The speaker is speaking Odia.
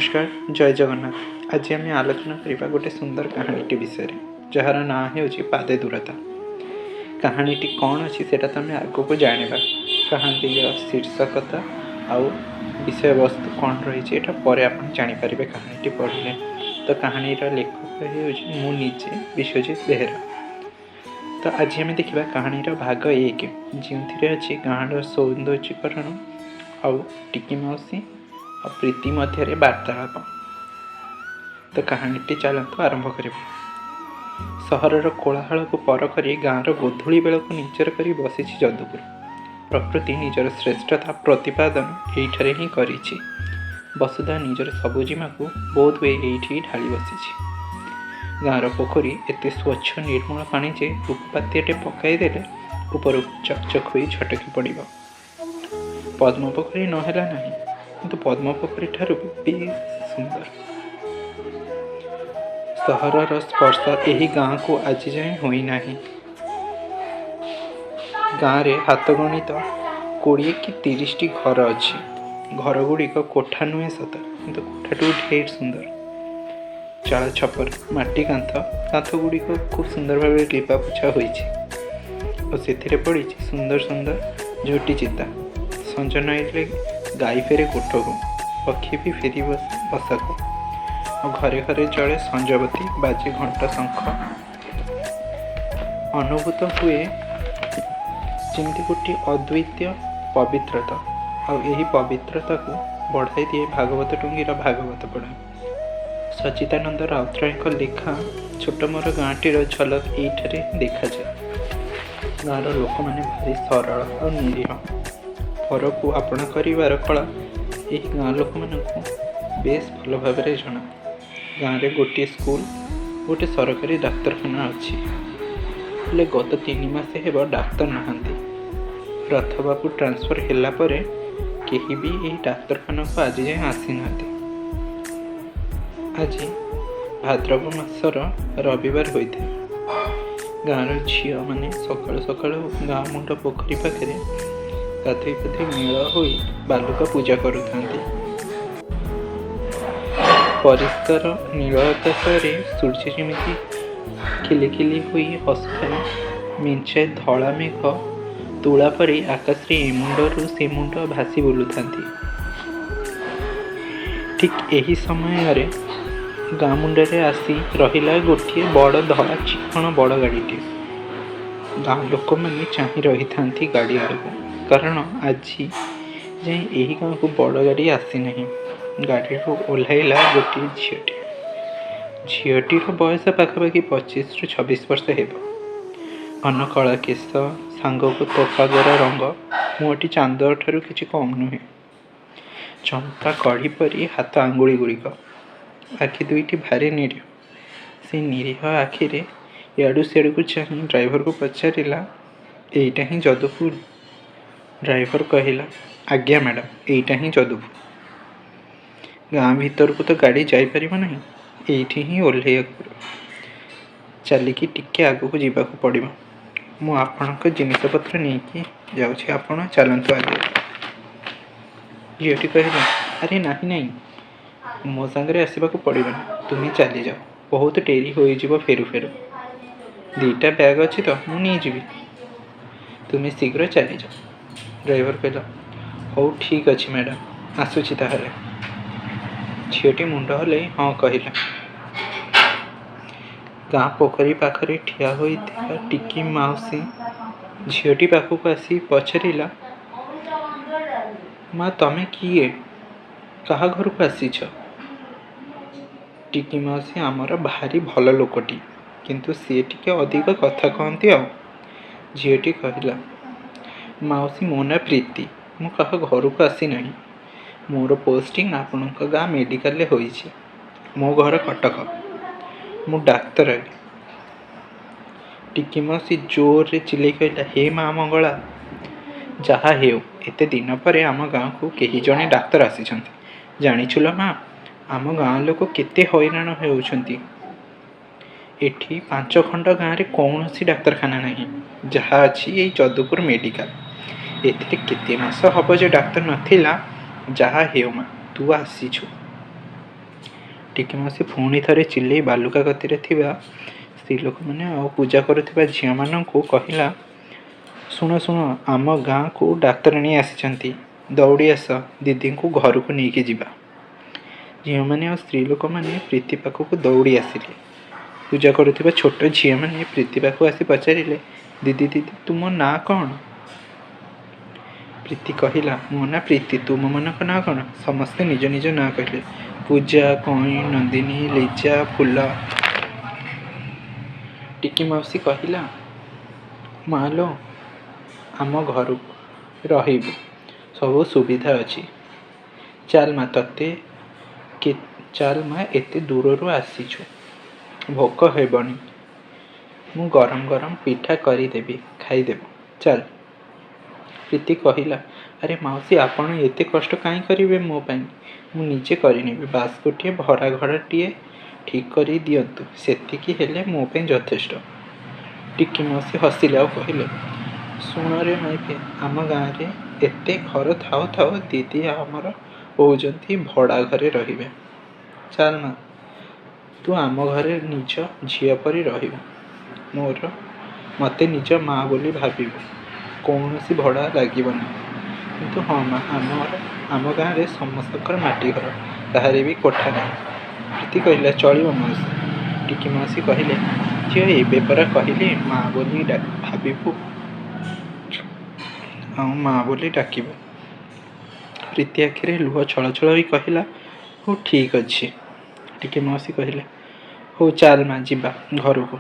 ନମସ୍କାର, ଜୟ ଜଗନ୍ନାଥ। ଆଜି ଆମେ ଆଲୋଚନା କରିବା ଗୋଟେ ସୁନ୍ଦର କାହାଣୀଟି ବିଷୟରେ, ଯାହାର ନାଁ ହେଉଛି ପାଦେ ଦୂରତା। କାହାଣୀଟି କ'ଣ ଅଛି ସେଇଟା ତ ଆମେ ଆଗକୁ ଜାଣିବା। କାହାଣୀର ଶୀର୍ଷକତା ଆଉ ବିଷୟବସ୍ତୁ କ'ଣ ରହିଛି ଏଇଟା ପରେ ଆପଣ ଜାଣିପାରିବେ କାହାଣୀଟି ପଢ଼ିଲେ। ତ କାହାଣୀର ଲେଖକ ହେଉଛି ମୁଁ ନିଜେ, ବିଶ୍ୱଜିତ ବେହେରା। ତ ଆଜି ଆମେ ଦେଖିବା କାହାଣୀର ଭାଗ 1, ଯେଉଁଥିରେ ଅଛି ଗାଁର ସୌନ୍ଦର୍ଯ୍ୟକରଣ ଆଉ ଟିକି ମାଉସୀ ଆଉ ପ୍ରୀତି ମଧ୍ୟରେ ବାର୍ତ୍ତାଳାପ। ତ କାହାଣୀଟି ଚାଲନ୍ତୁ ଆରମ୍ଭ କରିବା। ସହରର କୋଳାହଳକୁ ପର କରି ଗାଁର ଗୋଧୂଳି ବେଳକୁ ନିଜର କରି ବସିଛି ଯଦୁପୁର। ପ୍ରକୃତି ନିଜର ଶ୍ରେଷ୍ଠତା ପ୍ରତିପାଦନ ଏଇଠାରେ ହିଁ କରିଛି। ବସୁଧା ନିଜର ସବୁଜିମାକୁ ବୋଧହୁଏ ଏଇଠି ଢାଳି ବସିଛି। ଗାଁର ପୋଖରୀ ଏତେ ସ୍ୱଚ୍ଛ ନିର୍ମଳ ପାଣି ଯେ ରୂପପାତିଆଟେ ପକାଇଦେଲେ ଉପରକୁ ଚକଚକ ହୋଇ ଝଟକି ପଡ଼ିବ। ପଦ୍ମ ପୋଖରୀ ନହେଲା ନାହିଁ, କିନ୍ତୁ ପଦ୍ମ ପୋଖରୀ ଠାରୁ ବି ବେଶ୍ ସୁନ୍ଦର। ସହରର ସ୍ପର୍ଶ ଏହି ଗାଁକୁ ଆଜି ଯାଏଁ ହୋଇନାହିଁ। ଗାଁରେ ହାତଗଣିତ 20 କି 30ଟି ଘର ଅଛି। ଘରଗୁଡ଼ିକ କୋଠା ନୁହେଁ ସତ, କିନ୍ତୁ କୋଠାଠୁ ଢେର ସୁନ୍ଦର। ଚାଳ ଛପର, ମାଟି କାନ୍ଥ, କାନ୍ଥଗୁଡ଼ିକ ଖୁବ୍ ସୁନ୍ଦର ଭାବରେ ଲିପାପୋଛା ହୋଇଛି ଓ ସେଥିରେ ପଡ଼ିଛି ସୁନ୍ଦର ସୁନ୍ଦର ଝୋଟି ଚିତା। ସଞ୍ଜ ନଇଲେ ଗାଈ ଫେରେ ଗୋଠକୁ, ପକ୍ଷୀ ବି ଫେରି ବସାକୁ, ଆଉ ଘରେ ଘରେ ଜଳେ ସଞ୍ଜବତୀ, ବାଜେ ଘଣ୍ଟ ଶଙ୍ଖ। ଅନୁଭୂତ ହୁଏ ଯେମିତି ଗୋଟିଏ ଅଦ୍ୱିତୀୟ ପବିତ୍ରତା, ଆଉ ଏହି ପବିତ୍ରତାକୁ ବଢ଼ାଇ ଦିଏ ଭାଗବତ ଟୁଙ୍ଗୀର ଭାଗବତ ପଢ଼ା। ସଚ୍ଚିଦାନନ୍ଦ ରାଉତରାୟଙ୍କ ଲେଖା ଛୋଟ ମୋର ଗାଁଟିର ଝଲକ ଏଇଠାରେ ଦେଖାଯାଏ। ଗାଁର ଲୋକମାନେ ଭାରି ସରଳ ଆଉ ନିରୀହ। ପରକୁ ଆପଣା କରିବାର କଳା ଏହି ଗାଁ ଲୋକମାନଙ୍କୁ ବେଶ୍ ଭଲ ଭାବରେ ଜଣା। ଗାଁରେ ଗୋଟିଏ ସ୍କୁଲ, ଗୋଟେ ସରକାରୀ ଡାକ୍ତରଖାନା ଅଛି। ହେଲେ ଗତ 3 ମାସ ହେବ ଡାକ୍ତର ନାହାନ୍ତି। ରଥବାବୁ ଟ୍ରାନ୍ସଫର ହେଲା ପରେ କେହି ବି ଏହି ଡାକ୍ତରଖାନାକୁ ଆଜି ଯାଏଁ ଆସିନାହାନ୍ତି। ଆଜି ଭାଦ୍ରବ ମାସର ରବିବାର ହୋଇଥାଏ। ଗାଁର ଝିଅମାନେ ସକାଳୁ ସକାଳୁ ଗାଁ ମୁଣ୍ଡ ପୋଖରୀ ପାଖରେ ଗାଧୋଇ ପାଧୋଇ ମେଳ ହୋଇ ବାଲୁକା ପୂଜା କରୁଥାନ୍ତି। ପରିଷ୍କାର ନୀଳ ଆକାଶରେ ସୂର୍ଯ୍ୟ ଯେମିତି ଖିଲି ଖିଲି ହୋଇ ହସୁଥାଏ, ମେଞ୍ଚାଏ ଧଳା ମେଘ ତୁଳା ପରି ଆକାଶରେ ଏ ମୁଣ୍ଡରୁ ସେ ମୁଣ୍ଡ ଭାସି ବୁଲୁଥାନ୍ତି। ଠିକ୍ ଏହି ସମୟରେ ଗାଁ ମୁଣ୍ଡରେ ଆସି ରହିଲା ଗୋଟିଏ ବଡ଼ ଧଳା ଚିକ୍କଣ ବଡ଼ ଗାଡ଼ିଟିଏ। ଗାଁ ଲୋକମାନେ ଚାହିଁ ରହିଥାନ୍ତି ଗାଡ଼ି ଆଡ଼କୁ, କାରଣ ଆଜି ଯାଏଁ ଏହି ଗାଁକୁ ବଡ଼ ଗାଡ଼ି ଆସିନାହିଁ। ଗାଡ଼ିରୁ ଓହ୍ଲାଇଲା ଗୋଟିଏ ଝିଅଟିଏ। ଝିଅଟିର ବୟସ ପାଖାପାଖି 25ରୁ 26 ବର୍ଷ ହେବ। ଘନ କଳା କେଶ ସାଙ୍ଗକୁ ତୋଫା ଗୋରା ରଙ୍ଗ, ମୁହଁଟି ଚାନ୍ଦଠାରୁ କିଛି କମ୍ ନୁହେଁ। ଚମ୍ପା କଢ଼ି ପରି ହାତ ଆଙ୍ଗୁଳି ଗୁଡ଼ିକ, ଆଖି ଦୁଇଟି ଭାରି ନିରୀହ। ସେ ନିରୀହ ଆଖିରେ ଇଆଡ଼ୁ ସିଆଡ଼କୁ ଚାହିଁ ଡ୍ରାଇଭରକୁ ପଚାରିଲା, ଏଇଟା ହିଁ ଯଦୁପୁର? ଡ୍ରାଇଭର କହିଲା, ଆଜ୍ଞା ମ୍ୟାଡ଼ାମ, ଏଇଟା ହିଁ ଯଦୁପୁର। ଗାଁ ଭିତରକୁ ତ ଗାଡ଼ି ଯାଇପାରିବ ନାହିଁ, ଏଇଠି ହିଁ ଓହ୍ଲେଇବାକୁ ପଡ଼ିବ। ଚାଲିକି ଟିକେ ଆଗକୁ ଯିବାକୁ ପଡ଼ିବ। ମୁଁ ଆପଣଙ୍କ ଜିନିଷପତ୍ର ନେଇକି ଯାଉଛି, ଆପଣ ଚାଲନ୍ତୁ ଆଗେ। ଝିଅଟି କହିଲା, ଆରେ ନାହିଁ ନାହିଁ, ମୋ ସାଙ୍ଗରେ ଆସିବାକୁ ପଡ଼ିବନି, ତୁମେ ଚାଲିଯାଅ, ବହୁତ ଡେରି ହୋଇଯିବ ଫେରୁ ଫେରୁ। 2ଟା ବ୍ୟାଗ୍ ଅଛି ତ, ମୁଁ ନେଇଯିବି, ତୁମେ ଶୀଘ୍ର ଚାଲିଯାଅ। ଡ୍ରାଇଭର କହିଲା, ହଉ ଠିକ୍ ଅଛି ମ୍ୟାଡ଼ାମ, ଆସୁଛି ତାହେଲେ। ଝିଅଟି ମୁଣ୍ଡ ହଲେଇ ହଁ କହିଲା। ଗାଁ ପୋଖରୀ ପାଖରେ ଠିଆ ହୋଇଥିବା ଟିକି ମାଉସୀ ଝିଅଟି ପାଖକୁ ଆସି ପଚାରିଲା, ମା ତମେ କିଏ, କାହା ଘରକୁ ଆସିଛ? ଟିକି ମାଉସୀ ଆମର ଭାରି ଭଲ ଲୋକଟି, କିନ୍ତୁ ସିଏ ଟିକେ ଅଧିକ କଥା କହନ୍ତି ଆଉ। ଝିଅଟି କହିଲା, ମାଉସୀ ମୋ ନାଁ ପ୍ରୀତି, ମୁଁ କାହା ଘରକୁ ଆସିନାହିଁ। ମୋର ପୋଷ୍ଟିଂ ଆପଣଙ୍କ ଗାଁ ମେଡ଼ିକାଲରେ ହୋଇଛି। ମୋ ଘର କଟକ, ମୁଁ ଡାକ୍ତର। ଟିକି ମାଉସୀ ଜୋରରେ ଚିଲେଇ କହିଲା, ହେ ମା ମଙ୍ଗଳା, ଯାହା ହେଉ ଏତେ ଦିନ ପରେ ଆମ ଗାଁକୁ କେହି ଜଣେ ଡାକ୍ତର ଆସିଛନ୍ତି। ଜାଣିଛୁ ଲୋ ମା, ଆମ ଗାଁ ଲୋକ କେତେ ହଇରାଣ ହେଉଛନ୍ତି। ଏଠି 5 ଖଣ୍ଡ ଗାଁରେ କୌଣସି ଡାକ୍ତରଖାନା ନାହିଁ, ଯାହା ଅଛି ଏଇ ଯଦୁପୁର ମେଡ଼ିକାଲ। ଏଥିରେ କେତେ ମାସ ହବ ଯେ ଡାକ୍ତର ନଥିଲା। ଯାହା ହେଉ ମା, ତୁ ଆସିଛୁ। ଟିକି ମାଉସୀ ପୁଣି ଥରେ ଚିଲେଇ ବାଲୁକା କତିରେ ଥିବା ସ୍ତ୍ରୀ ଲୋକମାନେ ଆଉ ପୂଜା କରୁଥିବା ଝିଅମାନଙ୍କୁ କହିଲା, ଶୁଣ ଶୁଣ, ଆମ ଗାଁକୁ ଡାକ୍ତରାଣୀ ଆସିଛନ୍ତି, ଦୌଡ଼ି ଆସ, ଦିଦିଙ୍କୁ ଘରକୁ ନେଇକି ଯିବା। ଝିଅମାନେ ଆଉ ସ୍ତ୍ରୀ ଲୋକମାନେ ପ୍ରୀତି ପାଖକୁ ଦୌଡ଼ି ଆସିଲେ। ପୂଜା କରୁଥିବା ଛୋଟ ଝିଅମାନେ ପ୍ରୀତି ପାଖକୁ ଆସି ପଚାରିଲେ, ଦିଦି ଦିଦି, ତୁମ ନାଁ କ'ଣ? ପ୍ରୀତି କହିଲା, ମୋ ନାଁ ପ୍ରୀତି, ତୁମମାନଙ୍କ ନାଁ କ'ଣ? ସମସ୍ତେ ନିଜ ନିଜ ନାଁ କହିଲେ, ପୂଜା, କଇଁ, ନନ୍ଦିନୀ, ଲିଜା, ଫୁଲ। ଟିକି ମାଉସୀ କହିଲା, ମାଲୋ, ଆମ ଘରକୁ ରହିବୁ, ସବୁ ସୁବିଧା ଅଛି। ଚାଲ ମା, ତତେ ଚାଲ ମା, ଏତେ ଦୂରରୁ ଆସିଛୁ, ଭୋକ ହେବଣି। ମୁଁ ଗରମ ଗରମ ପିଠା କରିଦେବି, ଖାଇଦେବୁ, ଚାଲ। ପ୍ରୀତି କହିଲା, ଆରେ ମାଉସୀ, ଆପଣ ଏତେ କଷ୍ଟ କାହିଁ କରିବେ ମୋ ପାଇଁ? ମୁଁ ନିଜେ କରିନେବି। ବାସ୍ ଗୋଟିଏ ଭଡ଼ା ଘରଟିଏ ଠିକ୍ କରି ଦିଅନ୍ତୁ, ସେତିକି ହେଲେ ମୋ ପାଇଁ ଯଥେଷ୍ଟ। ଟିକି ମାଉସୀ ହସିଲେ ଆଉ କହିଲେ, ଶୁଣରେ ମାଇପେ, ଆମ ଗାଁରେ ଏତେ ଘର ଥାଉ ଥାଉ ଦିଦି ଆମର କହୁଛନ୍ତି ଭଡ଼ା ଘରେ ରହିବେ। ଚାଲ ମା, ତୁ ଆମ ଘରେ ନିଜ ଝିଅ ପରି ରହିବୁ, ମୋର ମୋତେ ନିଜ ମା ବୋଲି ଭାବିବୁ, କୌଣସି ଭଡ଼ା ଲାଗିବନି। କିନ୍ତୁ ହଁ ମା, ଆମର ଆମ ଗାଁରେ ସମସ୍ତଙ୍କର ମାଟି ଘର, କାହାର ବି କୋଠା ନାହିଁ। ପ୍ରୀତି କହିଲା, ଚଳିବ ମାଉସୀ। ଟିକି ମାଉସୀ କହିଲେ, ଝିଅ, ଏବେ ପରା କହିଲି ମା ବୋଲି ଭାବିବୁ ଆଉ ମା ବୋଲି ଡାକିବୁ। ପ୍ରୀତି ଆଖିରେ ଲୁହ ଛଳଛଳ ହୋଇ କହିଲା, ହଉ ଠିକ୍ ଅଛି। ଟିକି ମାଉସୀ କହିଲେ, ହଉ ଚାଲ ମା, ଯିବା ଘରକୁ।